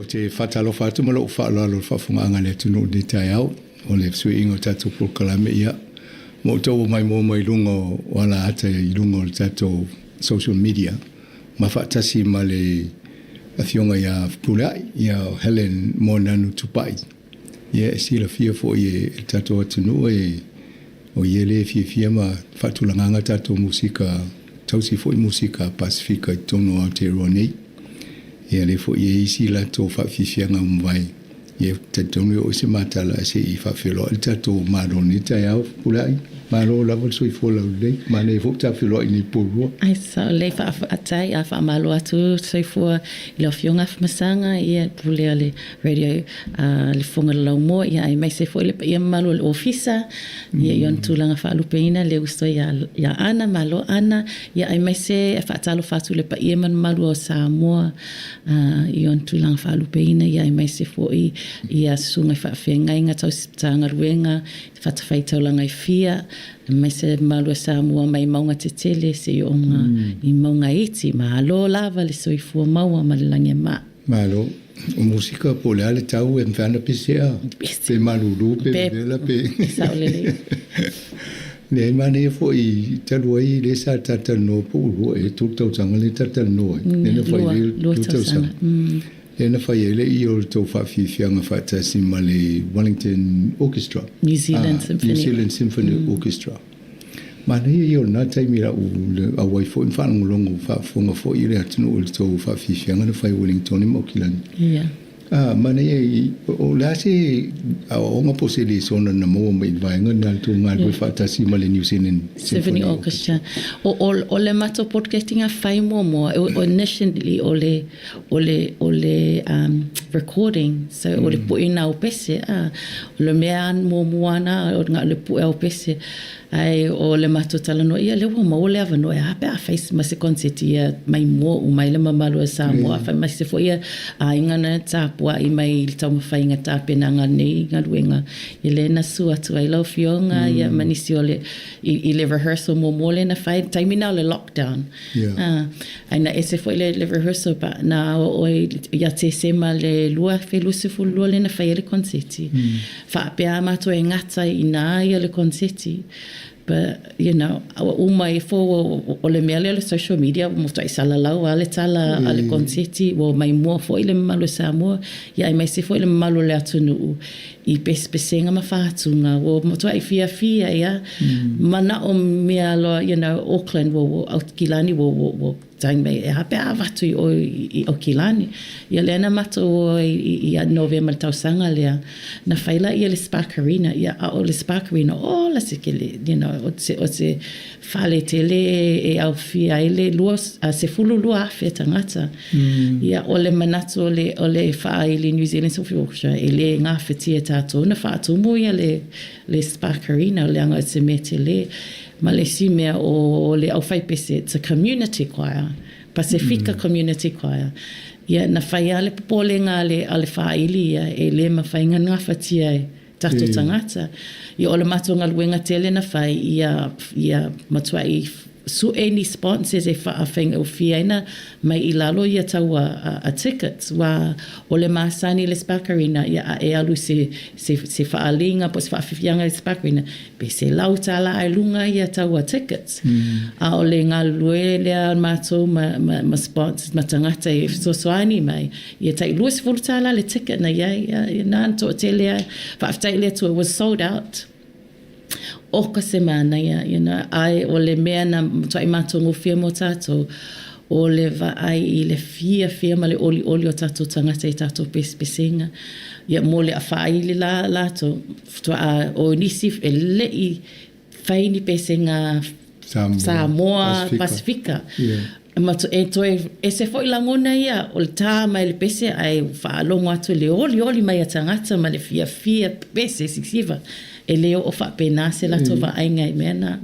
Ou te faatalofa atu ma lou faaaloalo i le faafofogaaga a le atunuu i lenei taeao o le fesuiaiga o tatou polokalame. Ia, ma outou o maimoa mai luga o alaata i luga o le tatou social media ma faatasi ma le afioga ia Fepuleai, ia Helen Moananu Tupai. Ia, e silafia foi e le tatou atunuu e o ia lea e fiafia ma faatulagaga tatou musika, tausi foi musika Pasefika i totonu o Aotearoa nei. Ia lea foi e i ai isi latou faafiafiaga ua mavae. Ia, talitonu e oo i se matala ae se i faafeiloai le tatou Malo i lenei taeao. Fepuleai, malo lava le soifua laulelei, manaia foi ta feiloai nei polua. Ai sao lelei, faafetai, a faamalo atu soifua i lau Afioga Afamasaga, ia pule a le radio a le Fofoga o le Laumua, ia aemaise foi le paia mamalu o le Ofisa, ia i ona tulaga faalupeina le uso ia ia Ana, malo Ana, ia aemaise e faatalofa atu i le paia ma le mamalu o Samoa i ona tulaga faalupeina, ia aemaise foi ia susuga i faafeagaiga tausi Matagaluega i fatafaitaulaga e fia, aemaise le mamalu o Samoa mai mauga tetele seia oo i mauga iti. Malo lava le soifua maua ma le lagi e mama. Malo. O musika po o le a le tau e mafai lava ona pese a? Pe malulu pe vevela pe. Sao lelei. Leai, manaia foi talu ai lea sa talatalanoa po ua lua ea tolu tausaga lea talatalanoa ai. Lea na fai ai lua tausaga. Lea na fai ai le i o le tou faafiafiaga faatasi ma le Wellington Orchestra. New Zealand Symphony. New Zealand Symphony Orchestra. Manaia ia o lena taimi i lau auai foi ma faalogologo faafofoga foi i le atunuu i le tou faafiafiaga na fai i Ueligitone ma Aukilani. Ia. Ah, manaia i, o le a se aoaoga po o se lesona na maua mai i le vaega lena i le tou galulue faatasi ma le New Zealand Symphony Orchestra. O, o, o le matou podcasting a fai muamua, o initially o le, o le, o le um, recording, so o le puʻina o pese, ah, o le mea muamua na, o le puʻe o pese. Ae o le matou talanoa, ia lea ua maua le avanoa e a pe a fai ma se konseti ia maimoa uma ai le mamalu o Samoa, mm. aemaise foi ia aiga na tapuai mai i le taumafaiga tapenaga nei galuega. Ia lea na susu atu ai lau afioga mm. ia ma nisi o le i, i le rehearsal muamua lea na fai, taimi na o le lockdown. Yeah. Ah, ai na ese foi le, le rehearsal ba na o ia Tesema le 2022 lea na fai ai le konseti. Mm. Faapea a matou e gata i ina ia le konseti but you know ua uma ifo o le mea lea o le social media ua matuai salalau lava le tala a le konseti ua maimoa foi le mamalu o Samoa ia aemaise foi le mamalu o le atunuu i pesepesega ma fatuga ua matuai fiafia ia manao mea loa you know Auckland ua ua Aukilani ua ua ua Taimi e a pe a avatu i ʻoe i Aukilani. Ia lea na matou o ai i Novema i le tausaga lea, na fai laia le Spark Arena, ia a o le Spark Arena, ola se kele, you know, o se, o se fale tele e aofia ai le 12,000 tagata. Ia o le manatu o le, o le faaili New Zealand Symphony Orchestra, e le gafatia e tatou ona faatumu ia le, le Spark Arena, leaga o se mea tele. Ma le isi mea o le aufaipese, it's a community choir, Pasefika Community Choir. Ia, na fai lava le popolega a le, a le faaili ia, e le mafai ona gafatia e tatou tagata. Ia, o le matou galuega tele na fai, ia, ia matuai sue ni sponsors e faafaigofie ai na mai i lalo ia tau a, a, a tickets, aua o le masani i le Spark Arena, ia a e alu i se, se, se faaliga po o se faafiafiaga i le Spark Arena, Pe $100 ai luga ia taua tickets. A o le galulue lea a matou ma, ma, ma sponsors ma tagata e fesoasoani mai, ia tai $20 le ticket na i ai, ia, ia na na toatele ai. Faafetai i le Atua, it was sold out. Oka se manaia, you know, ae o le mea na matuai matagofie mo tatou, o le vaai i le fiafia ma le olioli o tatou tagata i tatou pesepesega. Ia mo le faaili la latou, Faatoa o nisi e le i fai ni pesega Samoa, Pasefika. Ma e toe ese foi lagona ia o le tā mai le pese ae faalogo atu le olioli mai a tagata ma le fiafia pese sisiva. E le oo faapena se latou vaaiga i mea na.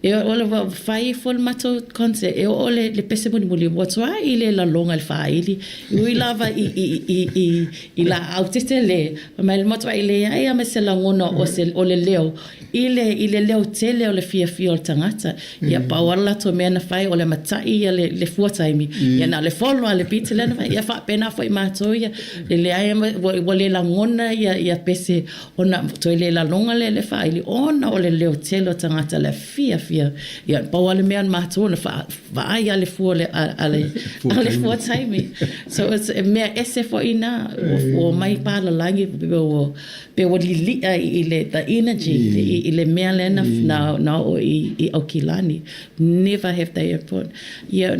E o le ua fai ifo le matou concert e oo le le pese mulimuli ua tuai le laloga i le faaili e ui lava i i i i i laau tetele fai mai le matuai leai lava ma se lagona o se o le leo i le i le leo tele o le fiafia o le tagata. Ia pau lava le latou mea na fai o le matai ia le le fua taimi ia na o le follow lava le beat lea na fai. Ia faapena foi matou ia e leai ua ua le lagona ia ia pese Ona toe le laloga lea i le faaili ona o le leo tele o tagata la e fiafia. Ia pau lava le mea na matou na vaai lava le fua a le a le fua taimi. So it's e mea ese foi na ua omai palalagi pe ua pe ua lilia i le the energy i le mea lea na na oo i Aukilani. Never have they ever Ia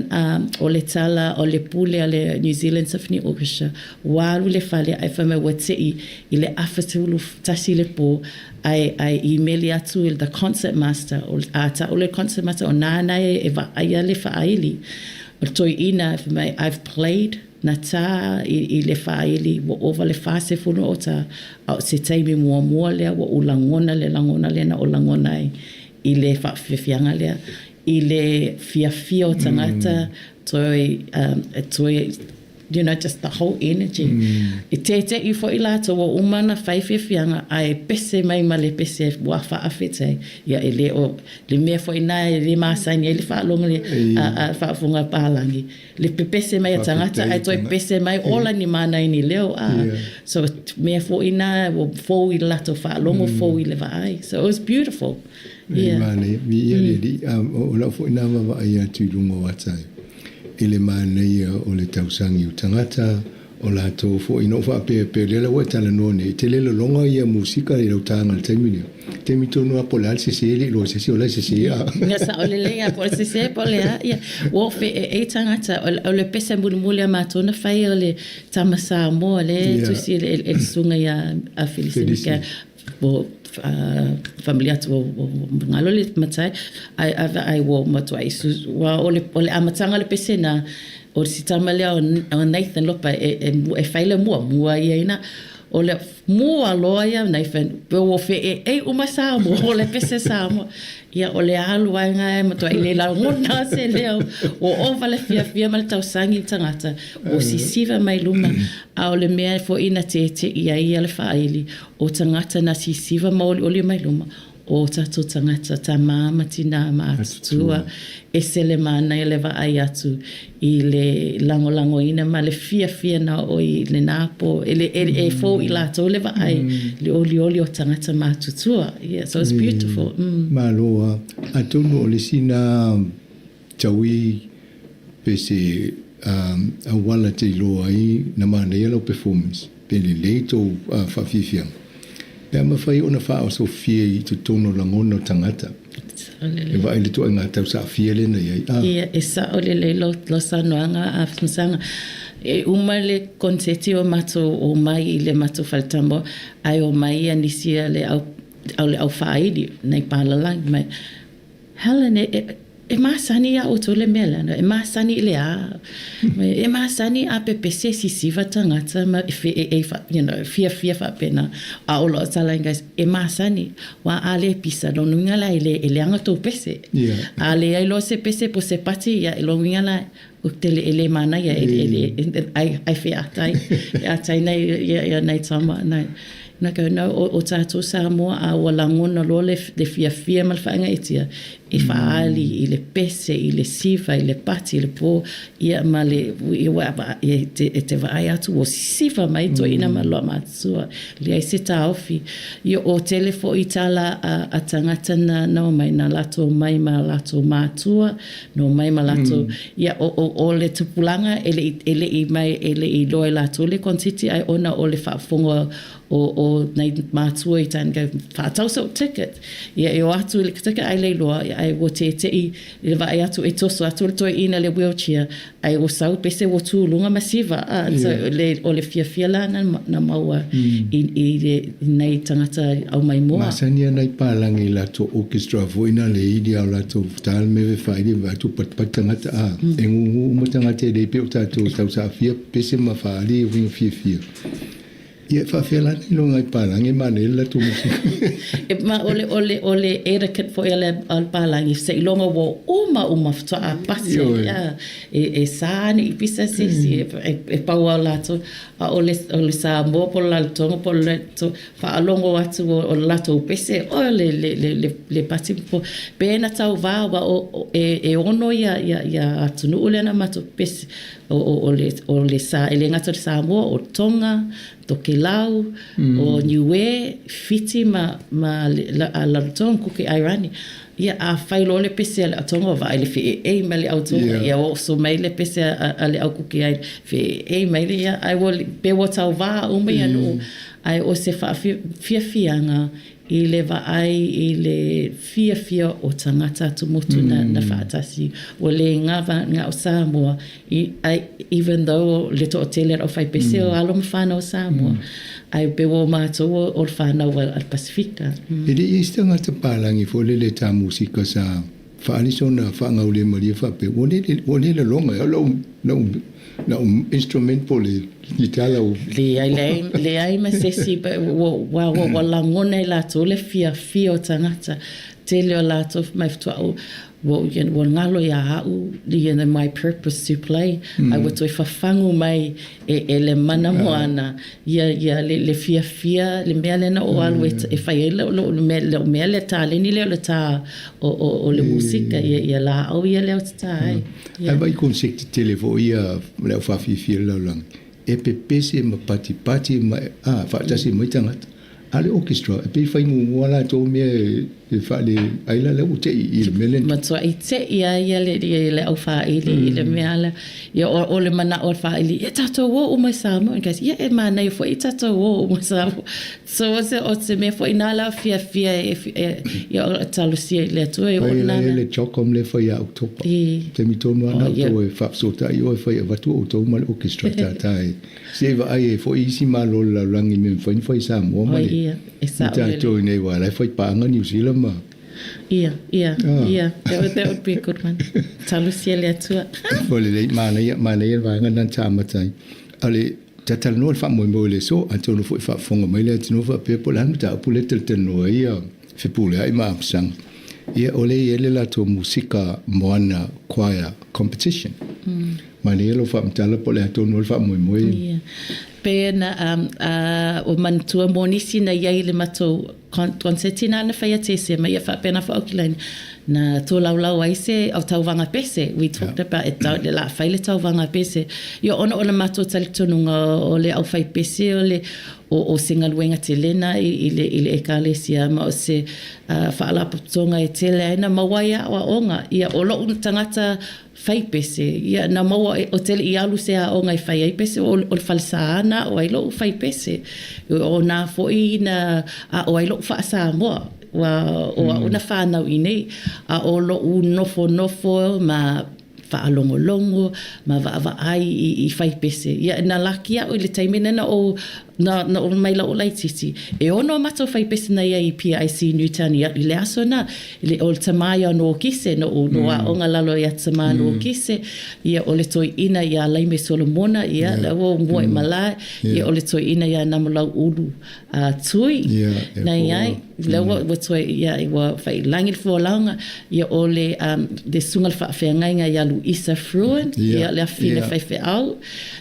o le tala o le pule a le New Zealand Symphony Orchestra ua alu i le fale ae fai mai ua tei i le afa 11 i le pō ae ae imeli atu i the concert master o a ta'u le concert master o nāna e e vaaia le faaili o le toeaina fai mai I've played na tā i i le faaili ua ova le 40 o tā a o se taimi muamua lea ua ou lagona le lagona lea na ou lagona ai i le faafiafiaga lea i le fiafia o tagata toe um toe you know, just the whole energy. I tēteʻi foi lātou ua uma ona fai fiafiaga ae pese mai ma le pese ua faafetai. Ia e le o le mea foi na e le masani ai le faalogo le a, a faafofoga palagi. Le pepese mai a tagata ae toe pese mai ola ni mana i ni leo a. So mea foi na ua fou i le latou faalogo fou i le vaai. So it was beautiful. Yeah. E manaia, viia le Alii. O lau foi na vaavaai atu i luga o ata i le manaia o le tausaga o tagata, o latou foi, na ou faapea pea, lea la ua e talanoa nei, e te le lologa ia musika i lau taga i le taimi lea. Taimi tonu lava po o le a le sese, e le i iloa e se isi o la e sese a. Ia sao lelei lava po o le sese po o le a, ia. Ua oo feʻeʻe tagata, o le pese mulimuli a matou na fai o le tama Samoa lea e tusi e le susuga ia Felisi Mikaele. Ua faamalie atu ua galo le matai ae ai ua matuai ua o le o le amataga o le pese na o si tama lea o Nathan Lopa e e e fai le muamua ia ina o le mua loa ia Nathan pe ua feʻeʻe uma Samoa o le pese Samoa ia o le alu ai lena e matuai le lagona se leo ua ova le fiafia ma le tausagi i le tagata ua sisiva mai luma a o le mea foi na teteʻi ai ia le faaili O tagata na sisiva ma olioli mai luma, o tatou tagata tamā ma tinā matutua, ese le manaia le vaai atu i le lagolagoina ma le fiafia na oo i lenā pō, e le e fou i latou le vaai le olioli o tagata matutua. Yeah, so it's beautiful. Malo a, atonu o le isi na Taui pe se auala te iloa ai na manaia lau performance pe lelei tou faafiafiaga pe a mafai ona faaosofia i totonu o lagona o tagata e vaai le ituaiga tausaafia lea na i ai. A. Ia, e sao lelei lau saunoaga a Masaga. E uma le koniseti o matou omai i le matou faletama ae omai ia nisi a le au, o le au faaili nai palalagi mai. Helen, e, e, e masani iā ʻoutou le mea lea, e masani i le a? E masani a pepese sisiva tagata ma e, e, e, you know, fiafia faapena. A o lau tala guys, e masani. Wa a le pisa, lona uiga la e le, e leaga tou pese. Yeah. A leai loa se pese po se pati, ia, lona uiga la, ou te le, e le manaia, e, e, e, e, ai, ai featai, featai nei, ia, ia nei tama, nei. Na kau nau o, o tātou Samoa a ua lagona loa le, le fiafia ma le faagaeetia e faaali i le pese, i le siva, i le pati, i le pō, ia ma le, ia ua, e te, e te vaai atu ua siva mai toeaina ma loa matutua, leai se taofi. Ia o tele foi tala a, a tagata na, na omai, na latou mai ma latou mātua, na omai ma latou, ia o, o, o le tupulaga e le i, e le i mai, e le i iloa e latou le koniseti ae ona o le faafofoga o, o nai mātua i tana kau whaatau sau ticket. Ia e o atu i le ticket ai le iloa, ia ai ua teteʻi i le vaai atu e toso atu le toeaina le wheelchair, ai ua sau pese ua tu luga ma siva. A, so, le, o le fiafia la na, na maua i, i, le, i nei tagata au mai moa. Masani ana i palangi i latou orchestra foi na le ili ao latou tal me ve whairi vai tu patipati tagata a e ngūngū uma tagata e lei pe o tatou tausaafia pese ma whaali e winga fiafia. Ia, e faafefea la ona iloga ai palagi e manaia le latou musika? E ma o le, o le, o le etiquette foi a le, a le palagi, seiloga ua uma uma faatoa pasi ai, a, e, e sa ane i pisa se isi, e, e, e pau lava o latou. A o le, o le Samoa po o le Lalotoga po o le faalogo atu o, o le latou pese, o le, le, le, le, le pasi po, pe na tauvā, aua o, o, e, e ono ia, ia, ia atunuu lea na matou pese, O, o, o, le, o le sa, e le gata o le Samoa, o Tonga, Tokelau, mm. o Niue, Fiti ma, ma le, la, a Rarotonga, Kuki Airani. Ia, a fai loa le pese a le au Tonga, vaai le feeei mai le au Tonga, yeah. ia oso mai le pese a, a le au Kuki Airani, feeei mai le, ia, ai ua, pe ua tauvā uma ia nuu, ae o se faafiafiaga i le vaai i le fiafia o tagata atumotu na, na faatasi. Ua le gawa na o Samoa, i, ai, even though le toatele o le aufaipese o alo ma fanau o Samoa, ae pei ua o matou o, o le fanau a, a le Pasifika. E le i ai se tagata palagi foi lele ta musika sa faaali sona faagaulemalie faapea, ua le, ua le laloga e au lau, lau, lau instrument po o le guitar lau. Leai, leai, leai ma se isi, ua, ua, ua, ua lagona e latou le fiafia o tagata. Tele o latou fai mai faatoa ou, ua, ua galo iā au, you know, my purpose to play, mm. Ae ua toe fafagu mai e, e le mana moana, ia, ia le, le fiafia, le mea lea na ou alu e, e fai ai lou, lou, mea, lou mea lea taleni lea o le tā o, o, o le musika, ia, ia lāʻau ia lea o te tā ai. Ia. Ae vaai konseti tele foi ia le au faafiafia i le lalolagi, e pepese ma patipati ma, a, faatasi mai tagata. A o le orchestra, e pei e fai muamua latou mea e faale ai la lea ua te'i i le mea lea. Matua'i te'i a ia le, ia le au fāili i le mea lea. Ia, o, o le manaʻo o le fāili, ia tatou o uma i Samoa. And guys, ia e manaia foi tatou o uma i Samoa. So, o se, o se mea foi nā la fiafia e, e, ia o talosia i le Atua e o nā. Fai le CHOGM lea e fai ia Oketopa. I. Taimi tonu lava na outou e faafesootai oe fai avatu outou ma le orchestra tātā e. Se i vaai ai foi isi malo o le lalolagi i mea mafai ona fai i Samoa ma le ma tatou i nei aua la e fai paaga Niu Sila ma Ia, ia, ia, that would, that would be a good one. Talosia le Atua. Ua lelei, manaia, manaia le vaega lena na ta amata ai. A o le talatalanoa i le faamoemoe i le aso, atonu foi e faafofoga mai le atunuu faapea po o le a le mataupu lea e talatalanoa ai ia Fepuleai ma Amosaga. Ia, o lea e i ai le latou musika Moana Choir Competition. Manaia lou faamatala po o le a tonu ai le faamoemoe. Ia. Pei ona ua manatua mo nisi na i ai i le matou konseti na na fai a Tesema, ia faapena foi Aokilaina, na tolaulau ai se au tauvaga pese. We talked about e tau, le la fai le tauvaga pese. Ia ona o le matou talitonuga o le au fai pese o le o, o se galuega tele na i, i le, i le ekalesia ma o se uh, faalapotopotoga e tele ai na maua ai aoaoga. Ia o lo'u tagata fai pese, ia na maua e, o te le i alu se aoga e fai ai pese, o, o le falesa na aʻo ai loʻu fai pese. O nā foi na aʻo ai loʻu faa-Samoa, ua, o aʻu na whanau i nei, a o loʻu nofonofo ma faalogologo ma vaavaai i, i fai pese. Ia, na laki aʻu i le taimi lena o Na, na oo mai la'u laitiiti, e ono a matou fai pese na i ai i PIC Newtown i, i le aso na, i le, o le tamā ia o Nokise, noʻu no aoga lalo ia tamā Nokise, ia o le toeaina iā Laime Solomona, ia, la ua mua i malae, ia o le toeaina iā Namulau'ulu a Tui, na i ai, la ua, ua toe, ia, ua faiilagi le folauga, ia o le, um, le susuga le faafeagaiga iā Luisa Fruin, ia, le afafine faifeau,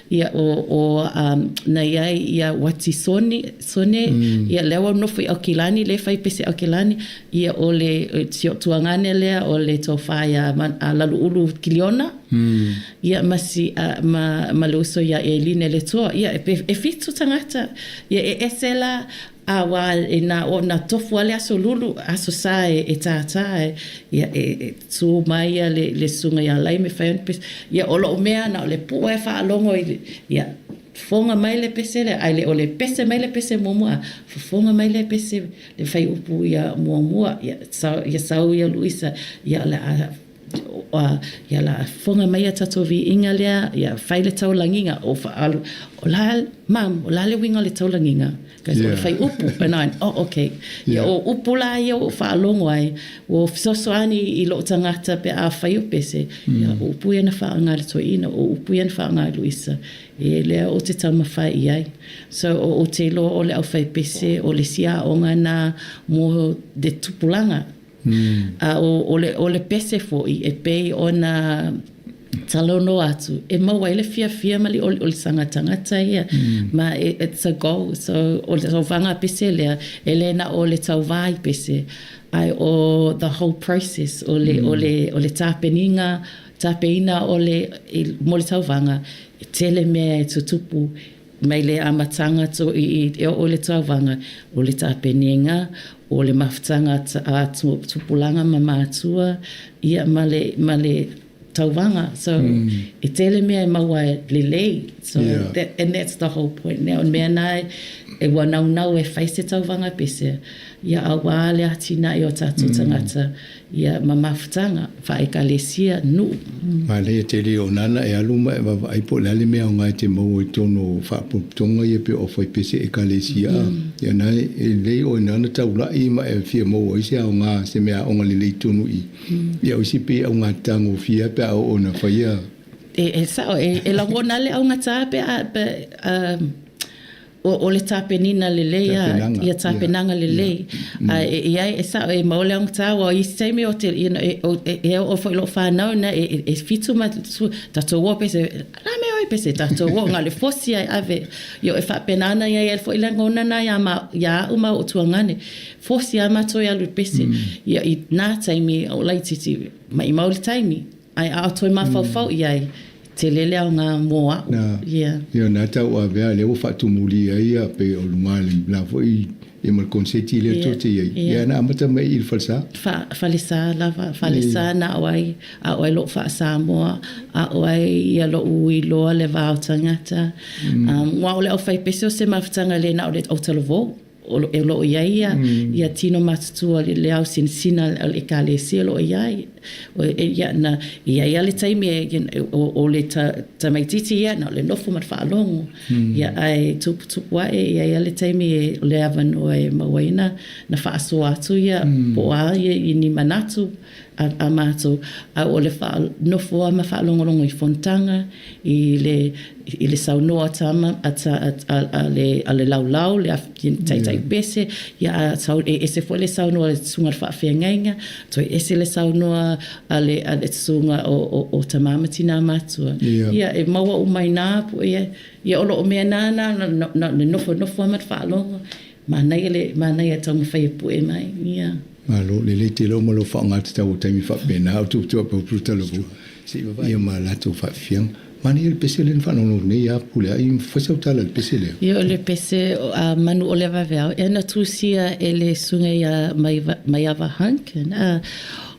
Ia, o, o, um, na i ai ia Wati Sone, Sone, mm. ia lea ua nofo i Aukilani, le fai pese Aukilani, ia o le si o tuagane lea, o le tofa ia a Lalu'ulu Kiliona, mm. ia ma, si, a, ma, ma le uso ia Eline le toa, ia e, e fitu tagata, ia e ese la, A wā e nā o nā tofu a le aso lulu, aso sa e, e tātā e, ia e, e tū mai ia le, le susuga iā Laime whai ona pese. Ia o lo'u mea na o le puʻu e faalogo i le, ia, fofoga mai le pese lea, ae le o le pese mai le pese muamua, a fofoga mai le pese le whaiupu ia muamua, ia, sau, ia sau ia Luisa, ia o le a. Ia la fofoga mai a tatou viiga lea, ia fai le taulagiga, o faaalu, o la, Mum, o le a le uiga o le taulagiga? Because o le whaiupu, and I, oh, okay. Ia, o upu la ia ua ou faalogo ai, ua fesoasoani i lou tagata pe a fai o pese, ia, o upu ia na faaaoga e le toeaina, o upu ia na faaaoga e Luisa, e lea ou te taumafai i ai. So, ou te iloa o le aufaipese, o le isi aoga lena mo le tupulaga. A o le, o le pese foi e pei ona talanoa atu, e maua ai le fiafia ma le oliolisaga tagata ia. Ma it's a goal. So, o le tauvaga pese lea, e le na o le tauvā i pese, ae o the whole process, o le, o le, o le tapeniga, tapeina o le, i, mo le tauvaga, e tele mea e tutupu Mai le amataga to i e oo i le tauvaga, o le tapenega, o le mafutaga a tupulaga ma matua, ia ma le, ma le tauvaga. So, e tele mea e maua ai lelei. So, that, and that's the whole point. Nea, o le mea na e ua naunau e fai se tauvaga pese, ia auā le atinae o tatou tagata, Ia, ma mafutaga, faekalesia, nuu. Manaia tele o nana e alu ma e vaavaai po o le a le mea aoga e te maua i totonu o faalapotopotoga ia pei o aufaipese ekalesia a. Ia na e lelei oe nana taulai ma e fia maua ai se aoga se mea aoga lelei i totonu i i. Ia o isi pei e augata gofie a pe a oo ina faia. E sao, e lagona le augata pe a, pe a. O le tapenina lelei a, ia tapenaga lelei. A e i ai, e sao, e mau le augata, aua o isi taimi o te, you know, e, e, e oo foi i lou whanau na, e, e fitu ma tatou o pese, la me oi pese, tatou o, nga le fosi ai ave. Ia o e faapena ana ia ia foi lagona na ia ma, ia au ma o tuagane. Fosi a matou e alu i pese. Ia i nā taimi o laititi, maimau le taimi. Ae a toe mafaufau i ai, tele le aoga mō au. Nā, Yeah. ia nā tau avea lea ua faatumuli ai ia pei o luga le la foi ia ma le konseti lea tou te i ai. Yeah. Ia na amata mai i le falesa. Fa, falesa lava, falesa na aʻo ai, aʻo ai loʻu faa-Samoa, aʻo ai ia loʻu iloa le va o tagata. Um, aua o le aufaipese o se mafutaga le na o le autalavou. O lo o i ai ia, ia tino matutua le, le ao sinasina o le ekalesia o lo o i ai. O, e, ia, na, i ai a le taimi e, o, o le ta, tamaititi ia, na o le nofo ma le faalogo. Ia, ae tuputupu ae, i ai a le taimi e, o le avanoa e maua ai na, na faasoa atu ia, po o a ia i ni manatu a, a mātou, a o le wha, nofo a ma faalogologo i fonotaga, i le, i le saunoa a tama, a, ta, a, a, a, le, a le laulau, le taitai pese, ia a sau, e ese foi le saunoa a le susuga o le faafeagaiga, toe ese le saunoa a le, a le susuga o, o, o tamā ma tinā matua. Ia, e maua uma i nā poʻe, ia, ia o loo mea nā, nā, na, na, le nofonofo a ma le faalogo, Manaia le manaia taumafai e pue mai, ia. Malo, lelei tele o ma lou faaaogatatau o taimi faapena o tuutua pau Putalavu se i vavaia ma latou faafiafiaga. Manaia le pese lea na faalogologo nei ia Pulea'i, fai sau tala i le pese lea. Ia o le pese a Manu o le Vaveao, ia na tusia e le susuga ia Maiava Hunkin.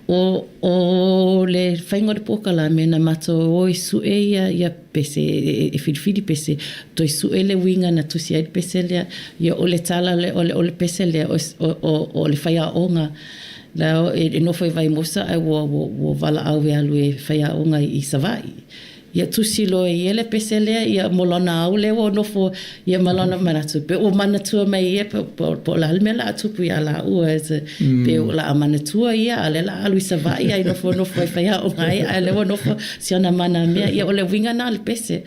O, o le faiga o le polokalame na matou o e sue ia, ia pese, e whiriwhiri pese, toe sue le uiga na tusi ai le pese lea. Ia o le tala le, o le, o le pese lea, o, o, o le faiaoga, la e, e nofo i Vaimosa ae ua, ua, ua valaau e alu e faiaoga i Savaii. Ia tusi loa e ia le pese lea, ia mo lona au lea ua nofo ia ma lona manatu. Pe ua manatua mai ia, po, po, po o le a le mea o le a tupu iā lāua, as a, pe o le a manatua ia, a o lea o le a alu i Savaii ae nofonofo e faiaoga ai, a o lea ua nofo si ona mana mea. Ia o le uiga lena o le pese.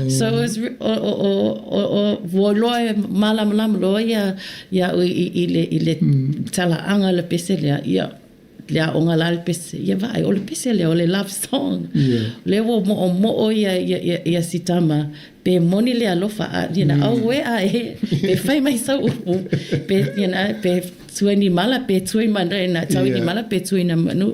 So, it was, o, o, o, o, o, ua iloa e malamalama loa ia, iaʻu i, i, le, i le talaaga o le pese lea, ia, le aoga la le pese, ia vaai, o le pese lea, o le love song. Yeah. Lea ua moomoo ia, ia, ia, ia si tama, pe moni le alofa, a, you know, mm. auē a e, pe fai mai sau upu, pe, you know, pe tui ni mala, pe tui manu, na, tau yeah. ni mala, pe tui na manu.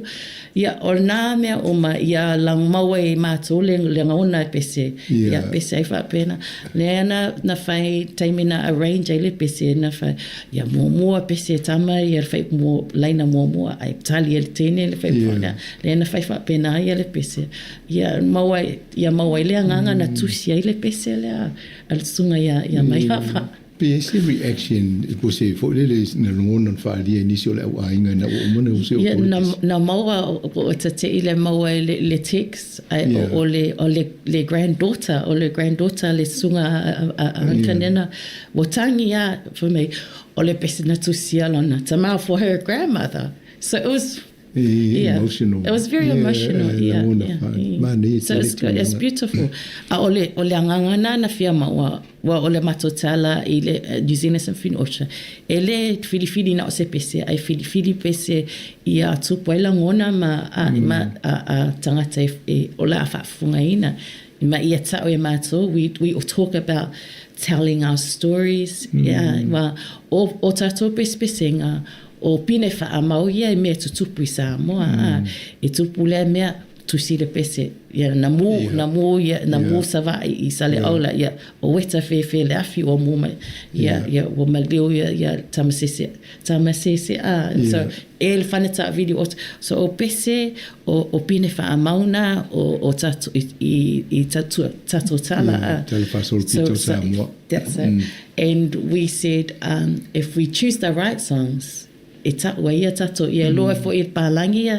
Ia, o nā mea uma, ia lang maua e mātou le, le ngaona e pese. Yeah. Ia pese ai faapena. Lea na, na whai taimi na arrange ai le pese, na whai, Ia muamua pese e tama ia le whai mo laina muamua ai tali e le teine le whai yeah. lea na whai faapena ia le pese. Ia maua ia maua ai le agaga na tusi ai le pese lea a le susuga ia ia Maiava. Pe i ai se reaction po o se foi lele na lagona na faaalia i nisi o le au aiga ina ua uma ona usi o Ia, na, na maua ua tate'i le maua i le, le text ae yeah. o, o le, o le, le granddaughter, o le granddaughter le susuga a, a, a Uncle yeah. Nena, ua tagi a, fai mai, o le pese na tusia lona tama for her grandmother. So it was yeah. emotional. It was very yeah, emotional. Yeah, yeah, yeah. So it's, good. It's beautiful. A o le, o le agaga na na fia maua, ua o le matou tala i le eh, New Zealand Symphony Orchestra. E le filifili na o se pese, ai filifili pese ia tupu ai lagona ma, a, mm. ma a, a tangata e, e o la faafofogaina. Ma ia ta'u e mātou, we, we talk about telling our stories. Mm. Yeah, ma, o, o tātou pesepesega, O Pine Whaamau ia i mea tutupu i Samoa, mm. a, e tupu lea mea, tusi le pese, ia, na mū, yeah. na mū, ia, na yeah. mū Sava'i i Saleaula, yeah. ia, o weta whēwhē le afi ua mū mai, ia, yeah. ia, ua maliu ia, ia, tamasese, tamasese, a, yeah. so, e le whane taavili o, so o pese, o, o Pine Whaamau nā, o, o tato, i, i, i tato, tato tala, yeah, a. Tala whasolo so, so, Samoa. That's it. Mm. And we said, um, if we choose the right songs, e taua ia tatou, ia mm. loa foi e pālangi ia,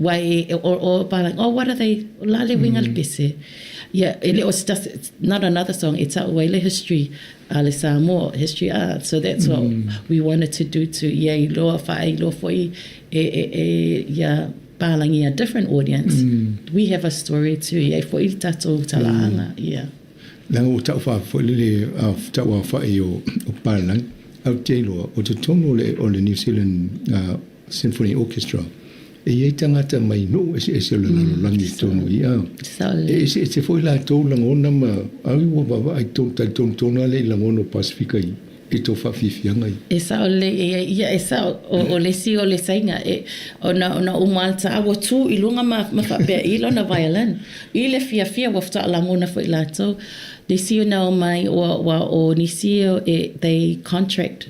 wai e, e, o, o pālangi, oh, what are they, la le winga le mm. pese. Yeah, e le, it's just, it's not another song, e taua i le history a le Samoa, history ah, so that's what mm. we wanted to do to, ia i loa whae, i loa foi, e, e, e, ia, pālangi a different audience. Mm. We have a story too, ia i foi i tatou talaaga, mm. yeah. Leaga ua tau faa foi lele a tau aofai o o Palalagi, ae ou te iloa o totonu o le o le New Zealand uh, Symphony Orchestra e i ai tagata mai nuu eseese o le lalolagi i totonu i a. E eseese foi latou lagona ma au ua vaavaai tonu talitonu tonu lava lea i lagona o Pasifika i i tō faafiafiaga i. E sao lelei, e, ia e sao, o, o le isi o le saiga, e, ona, ona uma lava le ta'a ua tū i luga ma, ma faapea i lona violin. I le fiafia ua faatoa lagona foi latou. Le isi ona o mai, ua, ua o nisi e, they contract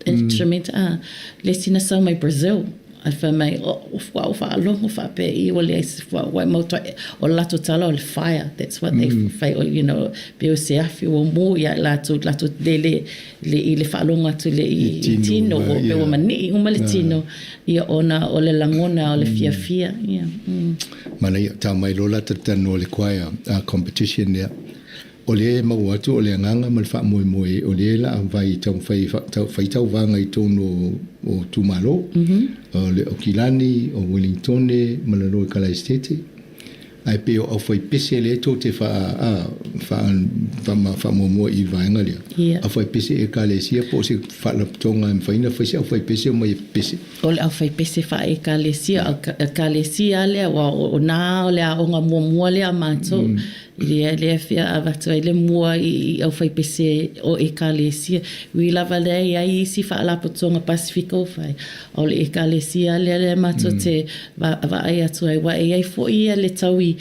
instrument, mm. a, le isi na sau mai Brazil. Ae fai mai, o, ua ou faalogo faapea i ua leai se fua, ua mau toi, o le latou tala o le fire, that's what they mm. fai, you know, pei o se afi ua mū ia latou, latou le, le, le, i le faalogo atu le i, i tino, ua, yeah. ua mani'i uma le tino, ia ona o le lagona o le mm. fiafia, ia. Mm. Manaia, tau mai loa la talanoa le choir uh, competition lea. O lea e maua atu o le agaga ma le faamoemoe o lea la a vai taumafai e fai tauvaga i totonu o itumalo, o le Okilani, o Welingtone ma lalo i Kalaesetete. Ae pei o aufaipese lea tou te faamuamua i le vaega lea. Aufaipese Ekalesia po o se faalapotopotoga e mafai ona fai se aufaipese omai e pepese. O le aufaipese faa-Ekalesia, Ekalesia lea, aua o na o le aoga muamua lea a matou. Ia, lea fia avatu ai le mua i aufaipese o Ekalesia. Ui lava lea i ai isi faalapotopotoga Pasifika o fai, a o le Ekalesia lea lea matou te vaai atu ai, aua e i ai foi ia le taui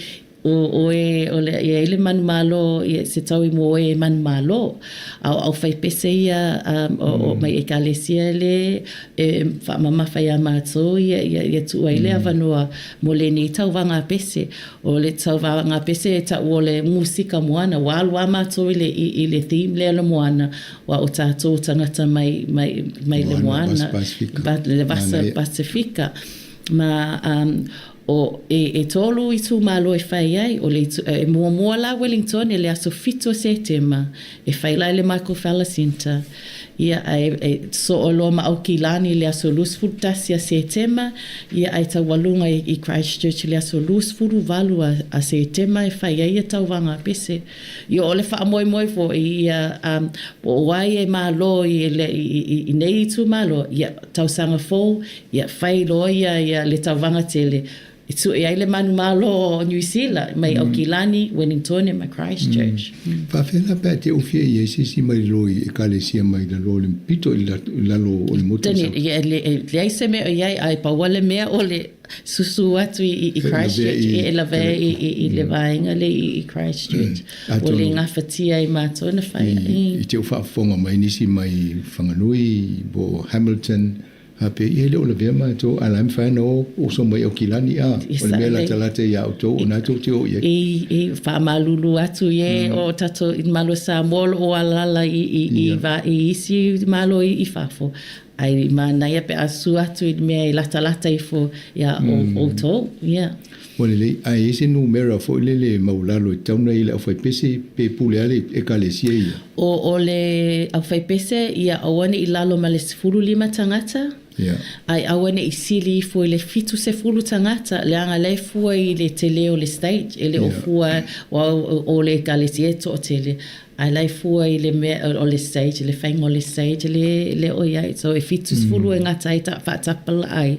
o o e o le i ai le manumalo, ia se taui mo e manumalo. A o aufaipese ia um, o, o mai Ekalesia le e faamamafa iā matou ia, ia, ia tuu ai le avanoa mo lenei tauvaga pese. O le tauvaga pese e ta'u o le musika moana, ua alu a matou i le, i, i le theme lea o le moana, ua o tatou tagata mai, mai, mai le moana, Pasifika, le Vasa Pasifika. Ma um, o, e, e tolu itumalo e fai ai, o le itu, e muamua la Wellington i le aso 7 o Setema, e fai la i le Michael Fowler Centre. Ia, ae e soo loa ma Aukilani i le aso 21 a Setema, ia ae taualuga i, i Christchurch i le aso 28 a, a Setema e fai ai ia tauvaga pese. Ia o le faamoemoe foi ia um, po o ai e malo i, le, i, i, i nei itumalo, ia tausaga fou, ia fai loa ia, ia le tauvaga tele, I tue ai le manumalo o Niu Sila mai Aukilani, Wellingtone ma Christchurch. Mm. Faafeai la pe a te ufia i ai se isi mai lalo i Ekalesia mai lalo o le pito i lalo o le motu i Tani, ia, le, leai se mea o i ai, ae pau lava le mea o le susu atu i, i Christchurch, e lavea i, i, i le vaega lea i, i Christchurch. Ua le gafatia e matou na fai. I, i te u faafofoga mai nisi mai Whanganui, po Hamilton, Faapea, Ia e le o lavea matou, a o la e mafai ona o oso mai Aukilani, a, o le mea latalata ia outou o na tou te o i ai. I, i faamalulu atu i e o tatou i Malo Samoa o lo o alaala i, i, i, va, i isi Malo i, i fafo, ai manaia pe a susu atu i le mea e latalata ifo iā outou. Ia. Ua lelei, ae i ai se numera foi lele maualalo e tatau ona i ai le aufaipese pe pule lava le Ekalesia ia? O, o le aufaipese, ia aua ne i lalo ma le 15 tagata, Ia. ae aua ne i sili ifo i le 70 tagata, leaga la e fua i le tele o le stage, e le o fua, aua o le Ekalesia e toatele, Ae la e fua i le mea o le stage, le faiga o le stage le le o i ai. So e 70 e gata ai ta faatapalaa ai,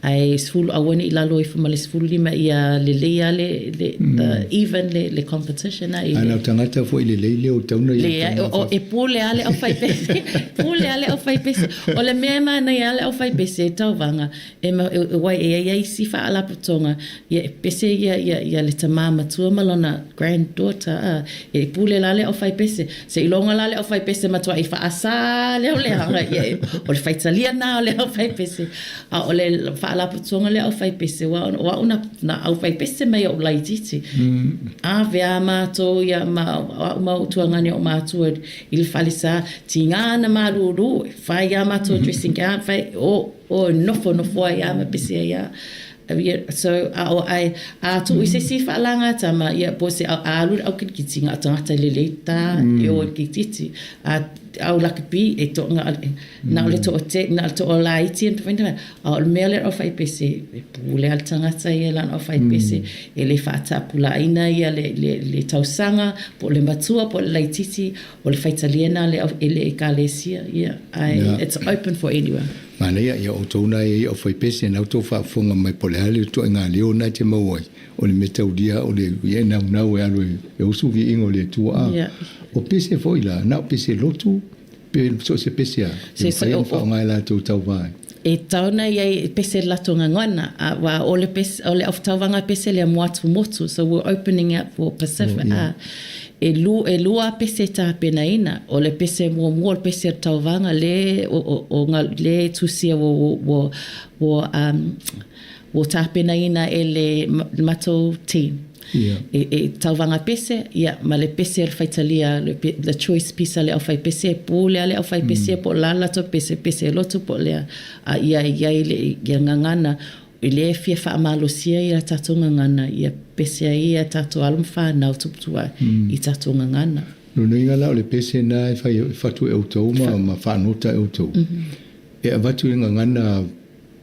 ae 10 aua ne i lalo ifo ma le 15 ia lelei lava le le the even le le competition a i le. A na o tagata foi lelei lea o tatau ona i ai. Leai, e pule lava le aufaipese, pule lava le aufaipese. O le mea e manaia lava le aufaipese e tauvaga, E ma, e, wai, e i ai isi faalapotopotoga, ia e pese ia, ia, ia le tamā matua ma lona granddaughter, a, e pule la le aufaipese. Seiloga la le aufaipese matuai faasā lea o le aga, ia, e, o le faitalia lena o le aufaipese. A o le faalapotopotoga le aufaipese, aua o au na, na aufaipese mai ou laitiiti. Ave a matou ia ma o au ma ou tuagani o matua i le falesa, tiga na malūlū, e fai a matou dressing gown, fai, o, Oi, nofonofo ai a ma pese ai a. Ia, so, a o ai, a tuu i se isi faalagatama, ia, po o se a alu le aukilikiti, na o tagata lelei ta e o i le kilikiti. A au lakapi, e to, na, na o le toate, na o le toalaiti e a o le mea lea o le aufaipese, e pule lava le tagata ia i lana aufaipese, e le faatapulaaina ia le, le, le tausaga, po o le matua po o le laitiiti, O le faitalia lena le e le Ekalesia, ia, ae it's open for anyone. Manaia, ia outou na e i aufaipese na outou faafofoga mai po o le a le ituaiga leo na e te maua ai, o le mea taulia o le ia e naunau e alu e usu viiga o le Atua. A o pese foi la, na o pese lotu pe so o se pese lava e mafai ona faaaoga e latou tauva ai. E tau na iai pese lato gagana, a wa o le pese, o le tauvaga pese lea mo atu motu, so we're opening up for Pacific, a e lu, e lua pese tapenaina, o le pese muamua o le pese o le tauvaga le o, o, o nga, le tusia ua, ua, ua, ua, um, ua tapenaina e le matou team. Ia. E, e tauvaga pese, ia, ma le pese o le faitalia, le, the choice piece a le aufaipese, e pule a le aufaipese po o la latou pese, pese lotu po o lea, a ia i ai le, ia gagana, i le fia faamalosia ia tatou gagana, ia pese ai ia tatou alo ma fanau tuputupuae i tatou gagana. Lona uiga la o le pese lena e fai e fatu e outou ma, ma faanota e outou. E avatu i le gagana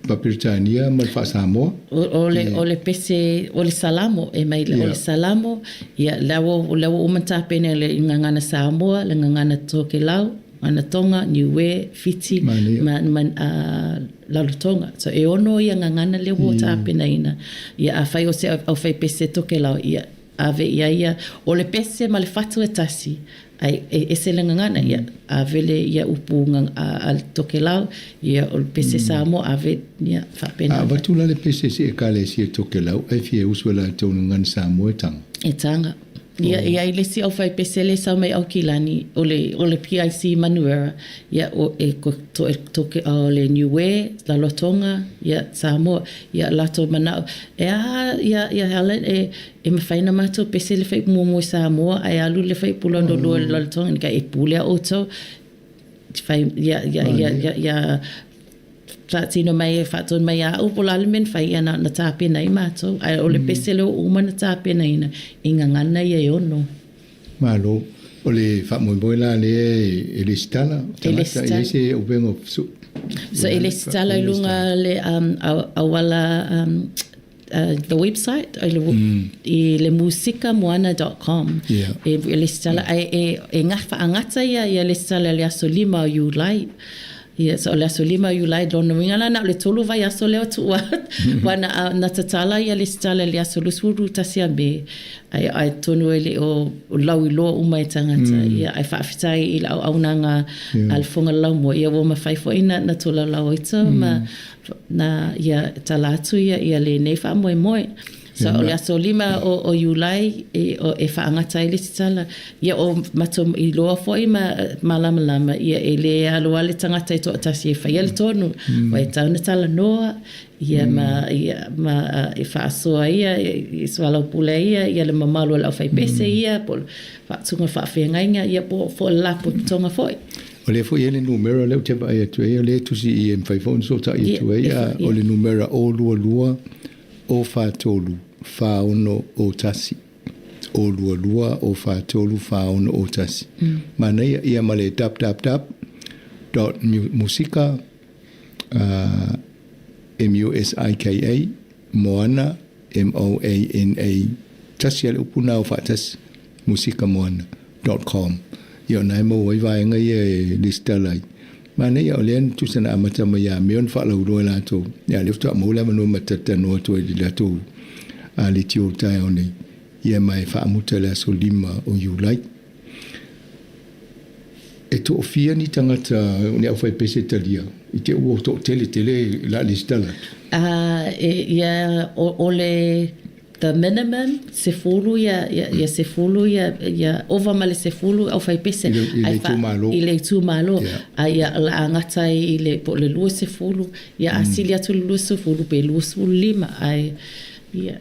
Faa-Peretania ma le Faa-Samoa. O, o le, o le pese, o le Salamo, e mai, o le Salamo, ia, lea ua, lea ua uma ona tapena le gagana Samoa, le gagana Tokelau, gagana Tonga, Niue, Fiti, ma, ma Rarotonga. So, e ono ia gagana lea ua tapenaina. Ia, afai o se aufaipese Tokelau, ia, ave i ai ia, o le pese ma le fatu e tasi, ae e ese le gagana, ia, ave le ia upu a le Tokelau, ia, o le pese Samoa, ave, ia, faapena. A avatu la le pese i se Ekalesia Tokelau ae fia usu e latou i le gagana Samoa e taga? E taga. Ia, e ai le isi aufaipese lea e sau mai Aukilani, o le, o le PIC Manuera, ia, o, e, ko, to, e, toke, o le Niue, Rarotonga, ia, Samoa, Ia latou manao, e aha ia, ia Helen, e, e mafai ona matou pese le faaiupu muamua i Samoa, ae alu le faaiupu lona lua i Rarotonga, ina e pule a outou, fai, ia, ia, ia, ia, ia faatino mai, faatonu mai ia au, po o le a le mea na fai, ia na, na tapena ai matou. Ae o le pese lea ua uma ona tapenaina, i gagana ia e ono. Malo. O le faamoemoe la lea e lesitala, o tagata, e i ai se upega o su... So e lesitala i luga le um, auala um, the website i le, i le musikamoana.com. Yeah. E, e lesitala, e, e, e ngā whaangata ia, ia lesitala le aso lima o Iulai. Ia, so o le aso lima o Iulai, lona uiga la na o le tolu vaiaso lea o tuua, ua na, na tatala ia lesitala i le aso 21 a Me, Ae, ae tonu e le o lauiloa uma e tagata, ia, ae faafetai i le auaunaga a le Fofoga Laumua, ia ua mafai foi na, na tolaulau ai tau ma na, ia, tala atu ia, ia lenei faamoemoe. So o le aso 5 o Iulai e e faagata ai le isi tala. Ia o matou iloa foi ma malamalama ia e le alu lava le tagata e toatasi e faia le tonu. Aua e tatau ona talanoa ia ma ia ma e faasoa ia e soalaupule ai ia ia le mamalu o le aufaipese ia po o le faatuga faafeagaiga ia po o le lapotopotoga foi. O lea foi e i ai le numera lea ou te vaai atu ai, o lea e tusi i i e mafai foi ona fesootai atu ai, o le numera 022 043 4601. 022 043 4601. Manaia ia ma le www dot musika M-U-S-I-K-A Moana M-O-A-N-A tasi a le upu na o faatasi musikamoana dot com ia o na e maua ai vaega ia e lesitala ai. Manaia o lea na tusa na amata mai ia Me ona faalauiloa e latou ia lea faatoa maua le avanoa ma talatalanoa atu ai i le latou leitio o le taeao nei ia ma e faamuta i le aso 5 o Iulai. E toafia ni tagata o ni aufaipese talia i te ua toatele tele la lesitala atu? Ia o le The minimum, sefulu ia, ia, ia sefulu ia, ia ova ma le sefulu aufaipese. I le, i le itumalo. I le itumalo. Yeah. A ia o le a gata ai i le, po o le 20, ia a sili atu le 20 pe 25, ae, ia.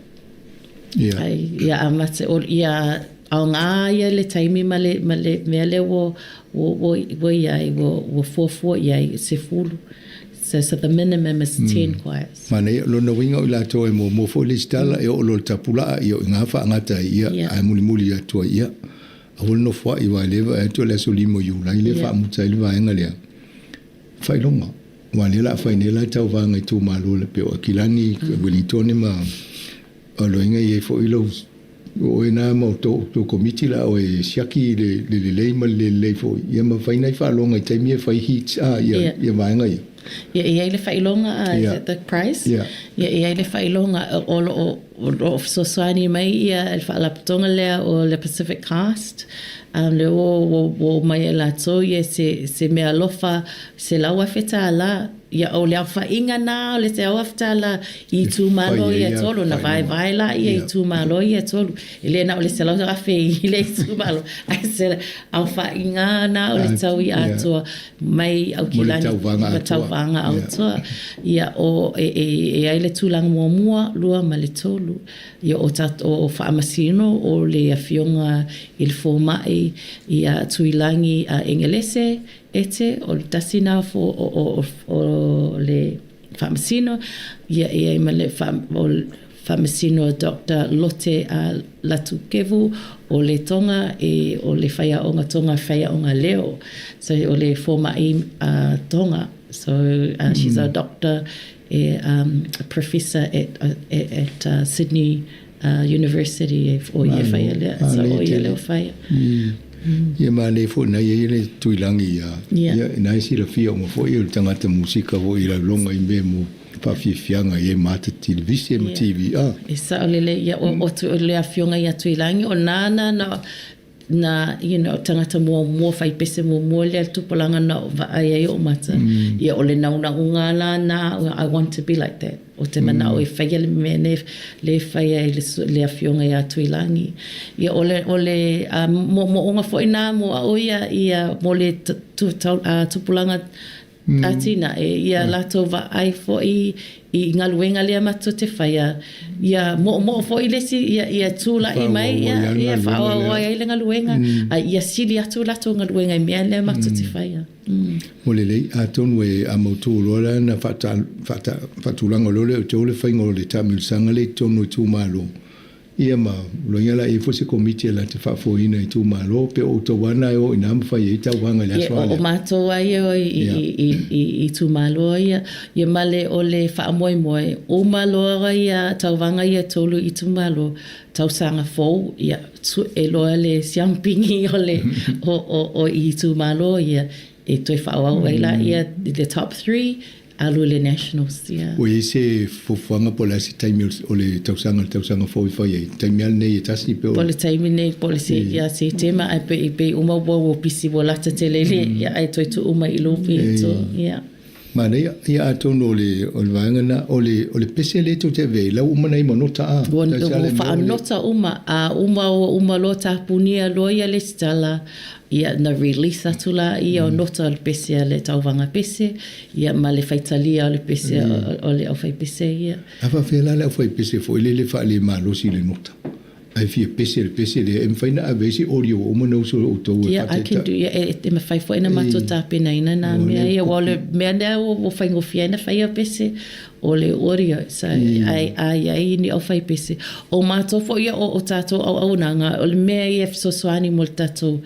Yeah. Ai, ia amata, o, ia aoga ia le taimi ma le, ma le mea lea ua, ua, ua, ua i ai, ua, ua fuafua i ai, sefulu. So, so the minimum is 10 choirs. Manaia, lona uiga o i latou e muamua foi le lesitala, e oo loa i le tapulaa, ia o i ina faagata ai ia, ae mulimuli atu ai ia. Aua le nofoai aua e le vaai atu o le aso 5 o Iulai lea e faamuta ai le vaega lea. Faailoga, aua o lea o le a fai nei la tauvaga itumalo e pei o Akilani, Uelintone ma Aloina e i ai foi lou o oe na ma tou komiti la oe e siaki i le lelei ma le le lelei foi ia ma fai nai faaloga i taimi e fai heats a ia ia vaega ia. Ia e i ai le faailoga a is that the price? Ia. Ia e i ai le faailoga o lo o o lo o fesoasoani mai ia le faalapotopotoga lea o le Pacific Cast um lea ua ua ua omai ai latou ia se se meaalofa $100,000 Ia, o le aofaiga na o le $100,000 i itumalo ia e tolu, na vaevae la ia itumalo ia e tolu. E le na o le $100,000 i le itumalo, ae se aofaiga na o le taui atoa mai Aukilani ma tauvaga atoa. Ia, o, e, e, e ai le tulaga muamua, lua ma le tolu. Ia, o tatou, o Faamasino, o le Afioga i le Fomai ia Tuilagi Engelese, Ete, o le tasi na o, o, o, o le faamasino, ia e ai ma le wha, o faamasino Doctor Lote a Latukevu o le Tonga e o le whaiaonga Tonga whaiaonga leo. So o le fōma'i a Tonga. So she's a doctor e a professor at, at, at Sydney University e o ia whaia lea. So o ia leo whaia. Ia ma nei foi na ia le tuilangi ia. Ia na e silafia uma foi o le tagata musika foi i lauloga i mea mo faafiafiaga i e mata televise ma TV a. E sao lelei ia o, o, o le afioga ia Tuilangi o nāna na na you know tagata muamua fai pese muamua lea le tupulaga na vaai ai o'u mata. Ia o le naunauga la na I want to be like that. O te mana'o e faia le mea nei le faia e le, le afioga ia Tuilagi. Ia o le, o le uh, mo'omo'oga foi na mo a'u ia, ia mo le tupulaga Atinae ia latou vaai foi i galuega lea matou te faia, ia moomoo foi le isi, ia, ia tula'i mai, ia, ia faaauau ai le galuega, a ia sili atu latou galuega i mea lea matou te faia. Ua lelei, atonu e a mautu loa la na faatulaga loa lea o outou le faiga o le taamilosaga lea i totonu o itumalo, Ia ma loia la i ai foi se komiti e la te faafoeina i itumalo, pe o outou lava na e o i ina ma fai ai tauvaga i le aso a lea. O matou lava ia i itumalo ia, ia ma le o le faamoemoe, uma loa ia tauvaga ia e tolu i itumalo, tausaga fou, ia sue loa le siamupini o le o i itumalo ia, e toe faaauau ai laia i le top three, Alu i le Nationals, ia. Ua i ai se fuafuaga po o le a se taimi o le tausaga, le tausaga fou e fai ai? Taimi lava lenei e tasi pe o. Po o le taimi lenei po o le ia Setema ae pei pei uma ua ua pisi ua lata tele i le ia ae toe tuu mai i lou pito, ia. Manaia, ia atonu o le, o le vaega na, o le, o le pese lea tou te ave ai, la ua uma na i ma nota a. Ua, ua faanota uma, a uma ua uma loa tapunia loa ia lesitala, ia na release atu laia o nota o le pese a le tauvaga pese, ia ma le faitalia o le pese o le aufaipese ia. A faapefea la le aufaipese foi lele faalemalosi i le nota? Ae fia pese i le pese lea, e mafai ona ave ai se audio ua uma ona usu e outou e Yeah, I can do, yeah, e, e mafai foi ona matou tapenaina nā mea ia, aua o le mea lea ua faigofie ai ona fai au pese, o le audio. So, ai, a i ai ni aufaipese. O matou foi ia o, o tātou auaunaga, o le mea ia e fesoasoani mo le tatou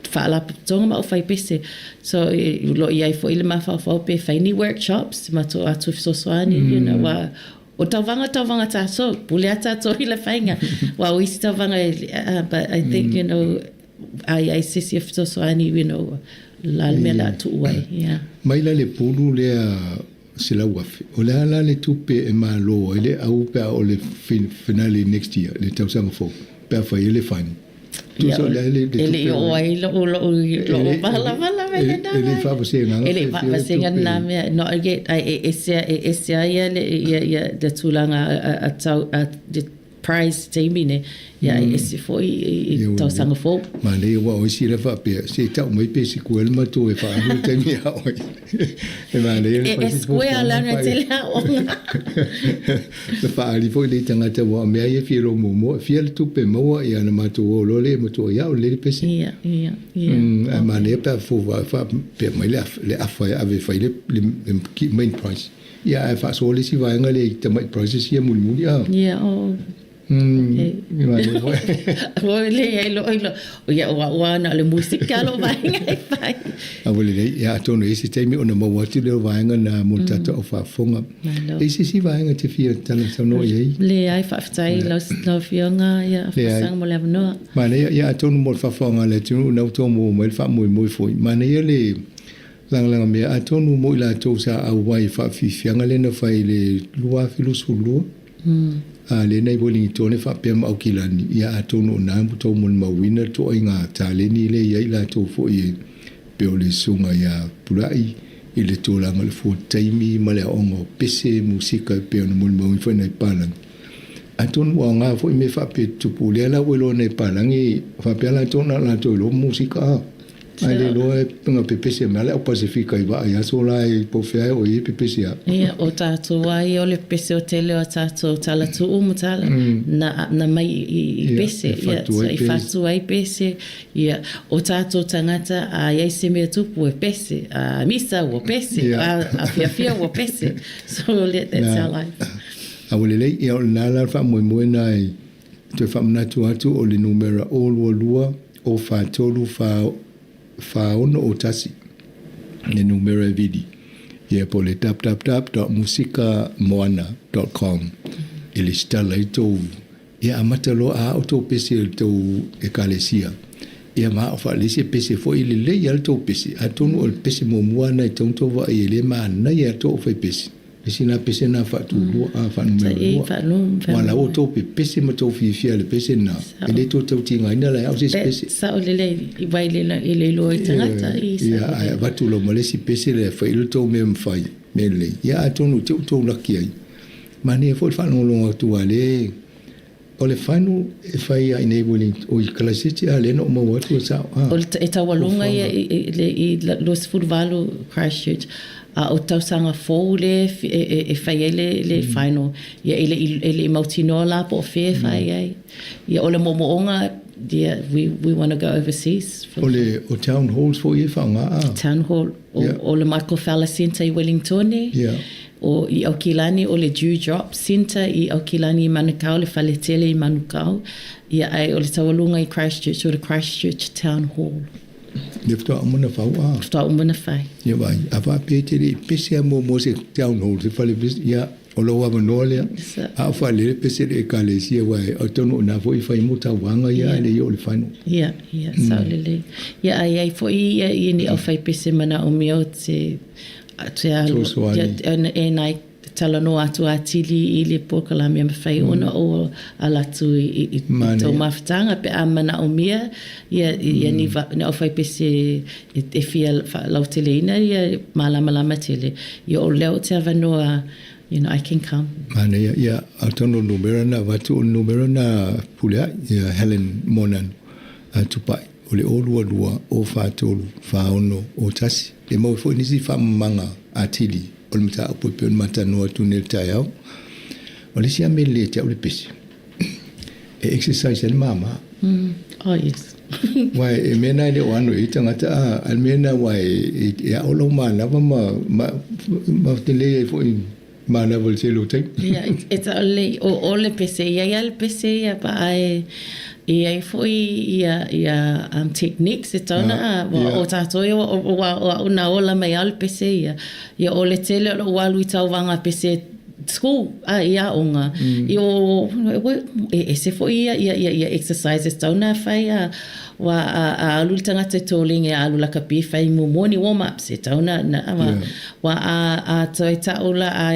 faalapotopotoga ma aufaipese. So, o lo o i ai foi le mafaufau pe fai ni workshops, matou atu e fesoasoani, you know, aua O tauvaga tauvaga tatou, pule a tatou i le faiga. Aua o isi tauvaga e, uh, but I think, you know, a i ai se isi e fesoasoani, you know, la le mea le a tuu ai, yeah. Mai la le pulu lea 100,000, o le a la le tupe e malo ai le au pe a o le finale next year, le tausaga fou, pe a fai ai le final? Tusa o le a le tupe. E le i oo ai lo'u lo'u lo'u valavala me lena. E le i faavasegaga. E le i faavasegaga lena mea. Not yet. Ai e ese e ese ai ia le ia ia le tulaga a tau a le prize taimi nei. Ia e ese foi i tausaga fou. Manaia aua o isi la faapea, se i tau mai pe sikuea le matou e faaalu le taimi a oe. E manaia le fai. E square leaga e tele aoga. Na faaali foi lenei tagata aua o mea ia e fia iloa muamua, e fia le tupe e maua, ia ona matou o loa lea e matua ia au lelei le pese. Ia, ia, ia. Ae manaia pe a faapea mai le afa e ave e fai le main prize. Ia ae faasoa le isi vaega lea i tamai prizes ia mulimuli a. Ia, o. Ua leai loa ilo. Ia ua ua na o le musika lou vaega e fai. A ua lelei, ia atonu e i ai se taimi ona maua atu lea o vaega na mo le tatou au faafofoga. E i ai se isi vaega e te fia talatalanoa i ai? Leai, faafetai i lau Afioga ia Afamasaga mo le avanoa. Manaia, ia atonu mo le faafofoga a le atunuu na ua outou maua mai le faamoemoe foi. Manaia le lagalaga mea, atonu mo i latou sa auai i faafiafiaga lea na fai i le 2022, A lea na i Welingitone faapea ma Aukilani, ia atonu o na ua tou molimauina le toaiga taleni lea e i ai latou foi e pei o le susuga ia Pulai i le tulaga o le fua taimi ma le aoga o pese musika e pei ona molimauina foi nai palagi. Atonu ua aoga foi mea faapea tutupu lea la ua iloa nai palagi faapea latou na o latou iloa musika a. Ae le iloa e na pepese mai le au Pasefika i vaa i aso la e po o fea e o i ai pepese a. Ia, o tatou lava ia o le pepese o tele o a tatou tala tuu ma tala, na, na mai i, i pese, ia, i fatu ai pese, ia, o tatou tagata a i ai se mea tupu e pese, a misa ua pese, a, a fiafia ua pese. So, that's our life. A ua lelei, ia o lena la le faamoemoe lena e Toe faamanatu atu o le numera 0 2 0 4 3 4 4 6 0 1 le numera e vili ia po o le www.musikamoana.com e lesitala ai tou ia amata loa a ao tou pese i le tou ekalesia ia ma ao faalelei se pese foi lelei a le tou pese atonu o le pese muamua na e tatau ona tou vaai ai lea e manaia a tou aufai pese Isi na pese na faatulua, a faanumera lua. Ua la ua tou pepese ma tou fiafia i le pese lena, e le toe tau tigaina la e au se isi pese. Sao lelei, i wai le e le iloa i tagata. Ia, ae avatu loa ma le isi pese lea e fai ai le tou mea mafai, mea lelei. Ia atonu te i ua tou laki ai. Manaia foi le faalogologo atu a le O le final e fai lava i inei Wellington, i Kalaiseti a lea na ou maua atu e sao a. O le e taualuga ia i le i 28 Christchurch a o tausaga fou lea e fai ai le le final ia e le i e le i mautinoa la po o fea e fai ai. Ia o le moomooga ia we we wanna go overseas. O le o town halls foi e faaaoga a? Town hall o o le Michael Fowler Centre i Wellingtone. Yeah. O i Aukilani o le Dew Drop Centre i Aukilani i Manukau, le fale tele i Manukau, ia ae o le taualuga i Christchurch o le Christchurch Town Hall. Lea faatoa uma ona fau a? Faatoa uma ona fai. Ia vaai, a faapea e te le i pese a muamua se Town Hall, se fale pese, ia, o lou avanoa lea. A o faalele pese i le ekalesia aua e atonu o ina foi e fai mo tauvaga ia ae le i oo i le final. Ia, ia, sao lelei. Ia ae i ai foi ia i ni aufaipese manaomia o te Te alu, e nai talanoa atu atili i le polokalame e mafai ona ou ala atu i tou mafutaga pe a manaomia ia ia ni ni aufaipese e fia faalauteleina ia malamalama tele ia o lea ou te avanoa you know I can come. Manaia, ia atonu o le numera na avatu o le numera na Pulea'i ia Helen Monan Tupai o le 022 043 4601. E maua foi nisi faamamaga atili o le mataupu e pei ona matalanoa atu nei i le taeao. O le isi lava mea lelei ia te au le pese, e exercise ai le mama. Oh yes. Aua e mea na e le o ano i ai tagata a, a le mea na aua e, e ao lou manava ma, ma, ma telē ai foi manava i le tele o taimi. Yeah, e sao lelei, o, o le pese, e i ai lava le pese ia, but ae e i ai foi ia, ia um, techniques e tatau ona, ah, yeah. o tātou ia, o, o, o au na ola mai lava le pese ia. Ia o le tele o lou alu i tauvaga pese school, a, i aoga, i o, e ese foi ia, ia, ia, ia exercises e tatau ona fai, a, Ua a, a alu le tagata i tolege a alu lakapi e fai muamua ni warm ups e tatau ona na ua yeah. ua a a toe ta'u la a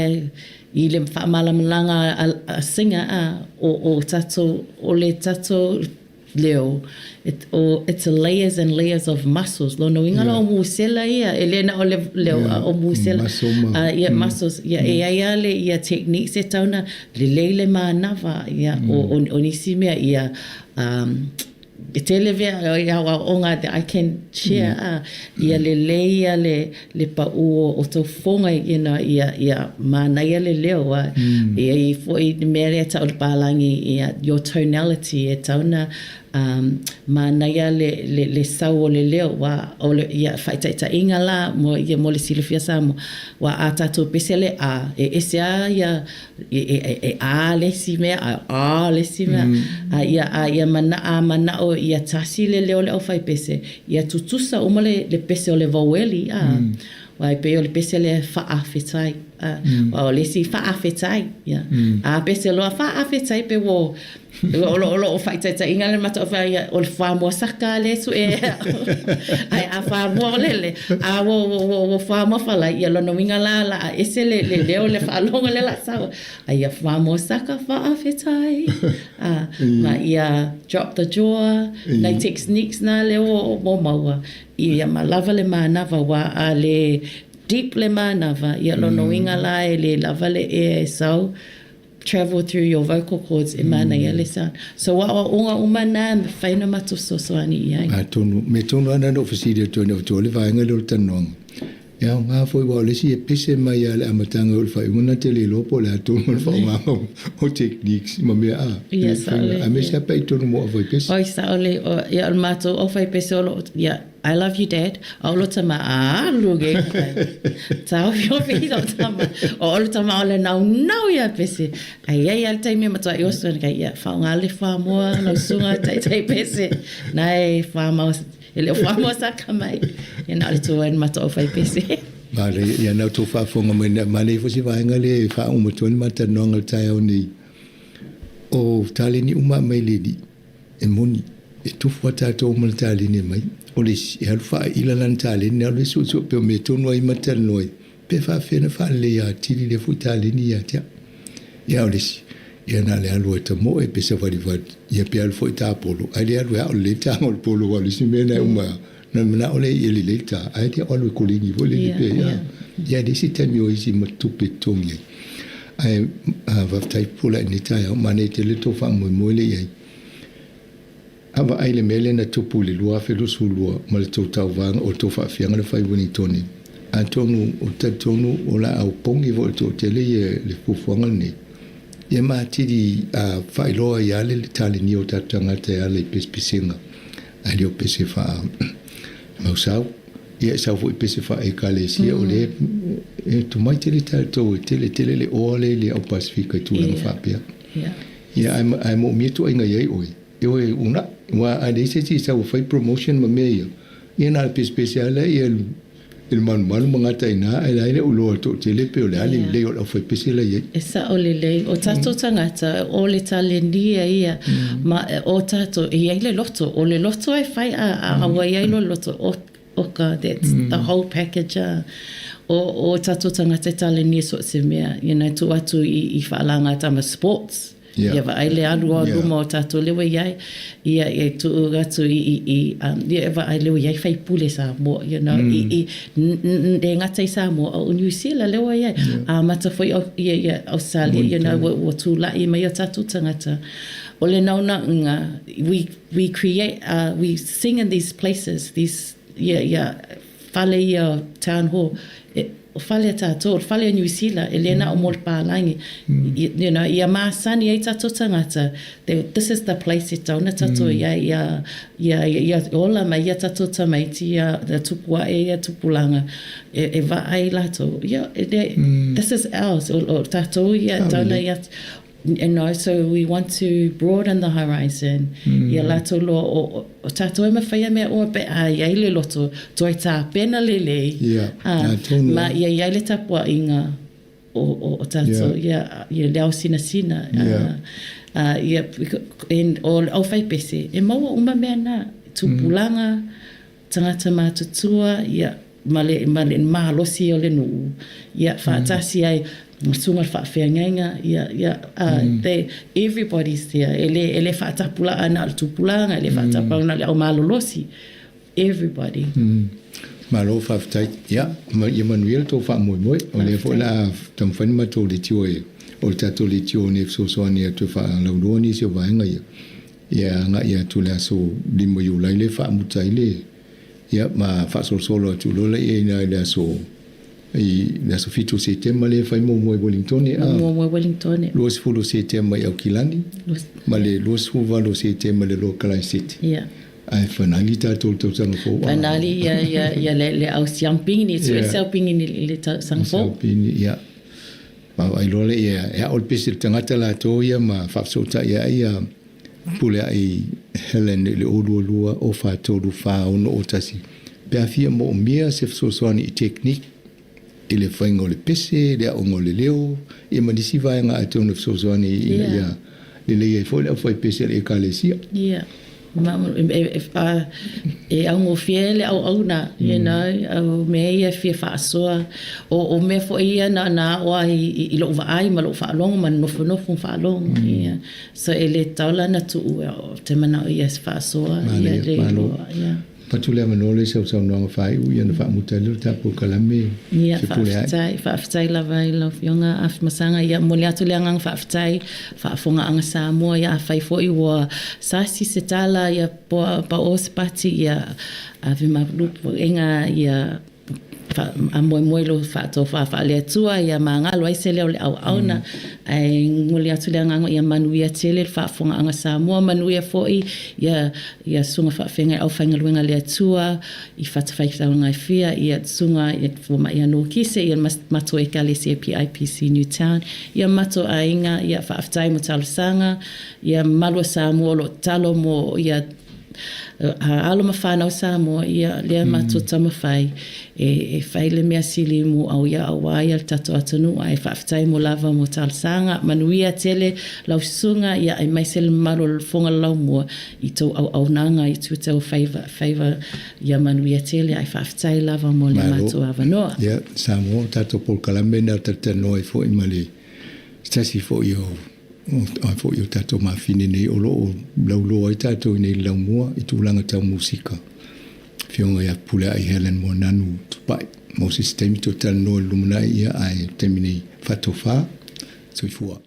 i le faamalamalamaga a, a singer a o o tatou o le tatou leo it, o it's a layers and layers of muscles lona uiga yeah. la o musela ia e le na o le leo yeah. o musela a ia muscles ia e ai a le ia techniques e tatau ona lelei le manava ia o, o, o nisi mea ia um, E tele mea i aoaoga that I can share a, ia lelei ia le le pa'u o tou fofoga you know ia ia manaia le leo a e i ai foi le mea lea e ta'u e le palagi ia your tonality e tatau ona manaia le le le sau o le leo aua o le ia faataitaiga la mo ia mo le silafia Samoa aua a tatou pese le a e ese a ia E, e, e, e a le isi mea, a a le isi mea. A ia, a ia mana, a mana'o ia tasi le leo o le aufaipese, ia tutusa uma le, le pese o le voweli, a. Aua e pei o le pese lea faafetai, a. Aua o le isi faafetai, ia. A pese loa faafetai pe ua O lo o lo o faataitaiga le matou ia o le fuamoa saka lea e sue ae a fuamoa o lele a ua ua ua ua fuamoa falai ia lona uiga la la a ese le le leo le faalogo lea la sau a ia fuamoa saka faafetai a ma ia drop the jaw nai techniques na lea ua ua maua ia ma lava le manava aua a le deep le manava ia lona uiga la e le lava le ea e sau travel through your vocal cords e manaia le sound. So aoaoga uma na e mafai ona matou fesoasoani i ai. Atonu, mea tonu lava lena na ou fesili atu ai na avatua le vaega lea o le talanoaga. E aoga foi aua o le isi e pese mai lava i le amataga o le faaiuga na te le iloa po o le a tonu le faaaogaga o techniques ma mea a. Ia, sao lelei. Aemaise lava pe a i totonu mo aufaipese. Oi, sao lelei. Ia, o le matou aufaipese o lo o, ia, I love you dad, a o lo tama alu ke kai. Taofiofi i lo tama. O olo tama o le naunau ia pese. Ai ai al taimi matua i oso kai ia whaonga le whamoa lau sunga tai tai pese. Na e whamau e le o whamoa saka mai. Ia na o le tua en matua o whai pese. Mare, ia nau tō whaafonga mai, ma nei fosi vaenga le whaonga matua ni mata noanga le taeao nei. O taleni uma mai le li. E moni, e tofu a tātou ma le taleni mai. O le isi, e alu faaila lana taleni, alu e suesue pea o mea tonu ai ma talanoa ai, pe faafefea ona faaleleia atili lea foi taleni ia te au. Ia o le isi, ia na o le alu ai tamoe pe savalivali, ia pe alu foi tā polo, ae le alu e ao lelei le tāga o le polo, aua o le isi mea na e uma, na manao lea ia lelei le tā, ae le alu e koleni foi lele pe, ia, ia le isi taimi o isi ma tupe totogi ai. Ae, faafetai Pule i lenei taeao, manaia tele le tou faamoemoe lea i ai. A vaai i le mea lea na tupu i le 2022 ma le tou tauvaga o le tou faafiaga na fai Winitoni, atonu ou te talitonu o le a opogi foi i le toatele ia le fuafuaga lenei, ia ma atili a faailoa ai lava le talenia o tatou tagata e ala i pesepesega, ae le o pese faa mausau. Ia e sau foi pese faa ekalesia, o lea e tomai tele tatou e tele tele le oa lea i le au Pasifika i tulaga faapea. Ia ae ae moomia tuuaiga i ai oe, e oe e uunai, aua a leai se isi e sau e fai promotion ma mea ia, ia na o le pesepese lava lea ia i le malumalu ma gata i ina, ae leai le uloa toatele pe o le a le lelei o le aufaipese la i ai. E sao lelei, o tatou tagata, o le talenia ia, ma o tatou, e i ai le loto, o le loto e fai a, a ua i ai loa le loto, o, oka, that's the whole package a. O, o tātou tagata e talenia so o se mea, you know, tuu atu i, i faalāgatama sports. Yeah. Ia vaai le alu o luma o tātou lea ua i ai, ia e tuu atu i, i, i um, ia e vaai lea ua i ai faipule Samoa, you know, mm. i, i, le gata i Samoa, o New Zealand lea ua i ai. Yeah. Amata foi au, ia, ia, Australia, you know, ua, ua tula'i mai o tātou tagata. O le naunauga, we, we create, we sing in these places, these, ia, ia, fale ia town hall, e, o fale a tātou, o fale a New Zealand, e le na o mo le pālangi. You know, ia masani ai tātou tagata, they, this is the place e tau ana tātou ia, ia, ia, ia ola mai ia tātou tamaiti, ia, ia tupu ae ia tupulaga, e, e vaai lātou, ia, e le, this is ours, o, o tātou ia, tau ana ia, You know, so we want to broaden the horizon. Mm. Ia lātou loa o, o, o tātou e mawhai a mea ua pe a iai le loto, toi tāpena lelei. Yeah. Uh, ma ia iai le tapua i ngā o, o, o tātou, yeah. ia, ia le ao sinasina. Yeah. Uh, ia, en, o le au whaipese, e maua uma mea nā, tupulanga, mm. Tagata matutua, ia, ma le, ma le malosi o le nuu, ia, faatasi ai, ma susuga le faafeagaiga, ia, ia, uh, they, everybody's there, e le, e le faatapulaa na o le tupulaga, e le faatapulaga na o le au malolosi, everybody. Malo faafetai. Ia, ma, ia manuia le tou faamoemoe. O lea foi o le a taumafai le matou leitio e, o le tatou leitio nei e fesoasoani atu e faalauiloa nisi o vaega ia. Ia agai atu i le aso 5 Iulai lea e faamuta ai le ia ma faasolosolo atu loa lea i ina i le aso i le aso 7 o Setema lea e fai muamua i Wellingtone a Muamua i Wellingtone. 20 o Setema i Aukilani ma le 28 o Setema i le Loa Kalaisete. Ia. Ae fanali tatou i le tausaga fou. Fanali ia ia ia le le au siampini, sue siampini i le tausaga fou. Siampini, ia. Vaavaai loa lea ia e ao le pese i le tagata latou ia ma faafesootai ai ia pule ai Helen i le 022 0 4 3 4 6 0 1 pe a fia moomia se fesoasoani i technique i le faiga o le pese, le aoga o le leo, ia ma nisi vaega atonu e fesoasoani ina ia lelei ai foi le aufaipese a le Ekalesia. Yeah. E augofie le auauna, you know, o mea ia e fia faasoa. O, o mea foi ia na, na aʻo ai i, i loʻu vaai ma loʻu faalogo ma nofonofo ma faalogo. Yeah. So e le tatau la ona tuu ou te manaʻo ia e faasoa ia le iloa. Yeah. Patu le avanoa lea i sau saunoaga faaiu ia ona faamuta ai lea o le tatou polokalame Ia, faafetai, faafetai lava i lau Afioga Afamasaga. Ia, momoli atu le agaga faafetai, faafofogaaga Samoa, ia afai foi ua sasi se tala, ia pao se pati, ia ave malu puega, ia faamoemoe i lou faatofa faale-Atua, ia magalo ai se leo o le auauna. Ae momoli atu le agaga ia manuia tele le faafofogaaga Samoa, manuia foi ia ia susuga faafeagai aufaigaluega a le Atua i fatafaitaulaga e fia, ia susuga i fomai ia Nokise, ia matou Ekalesia PIPC Newtown, ia matou aiga, ia faafetai mo talosaga, ia mamalu o Samoa o lo o tatalo mo ia alo ma fanau Samoa, ia lea matou taumafai e, e fai le mea sili mo au ia aua ia le tatou atunuu ae faafetai mo lava mo talosaga, manuia tele lau susuga ia aemaise le mamalu o le Fofoga le Laumua i tou auaunaga i Twitter o faiva, faiva ia manuia tele ae faafetai lava mo le matou avanoa. Ia, Samoa, o tatou polokalame lena o talatalanoa ai foi ma le se tasi foi o a foi o tatou mafine nei o lo o lauloa ai tatou i nei le laumua i tulaga tau musika. Afioga ia Pulea'i Helen Moananu Tupai. Mo se isi taimi toe talanoa i le lumanai ia ae taimi nei faatofa. Soifua.